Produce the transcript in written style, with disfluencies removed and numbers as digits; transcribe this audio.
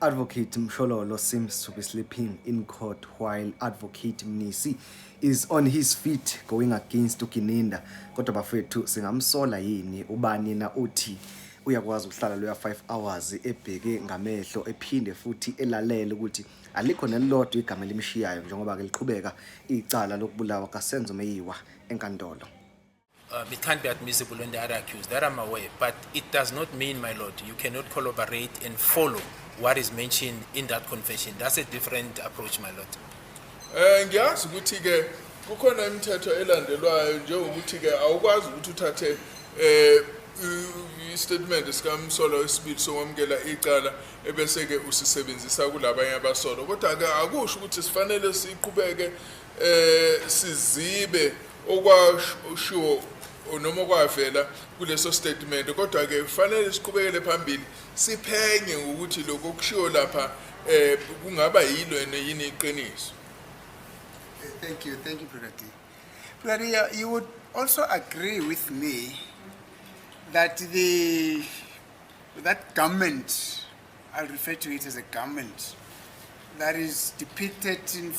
Advocate Mshololo seems to be sleeping in court while Advocate Mnisi is on his feet going against uGininda. Kodwa bafethu, singamsola yini ubani na uthi uyakwazi ukuhlala loya 5 hours ebheke ngamehlo, ephinde futhi elalele ukuthi alikho nelilodwa igama elimshiyayo njengoba ke liqhubeka icala lokubulawa kaSenzo Meyiwa enkantolo? It can't be admissible on the other accused. That I'm aware. But it does not mean, my lord, you cannot corroborate and follow what is mentioned in that confession. That's a different approach, my lord. Ngiyazi ukuthi ke kukhona imithetho elandelwayo, njengokuthi ke awukwazi ukuthi uthathe istatement sikamsolwa wesibili sokwamukela icala ebese ke usisebenzisa kulabanye abasolwa, kodwa ke akusho ukuthi sifanele siqhubeke sizibe okwashiwo noma okwavela kuleso statement, kodwa ke kufanele siqhubekele phambili siphenye ngokuthi lokho okushiwo lapha kungaba yilo yini iqiniso. Thank you, Brigadier. Brigadier, you would also agree with me that that garment, I'll refer to it as a garment, that is depicted in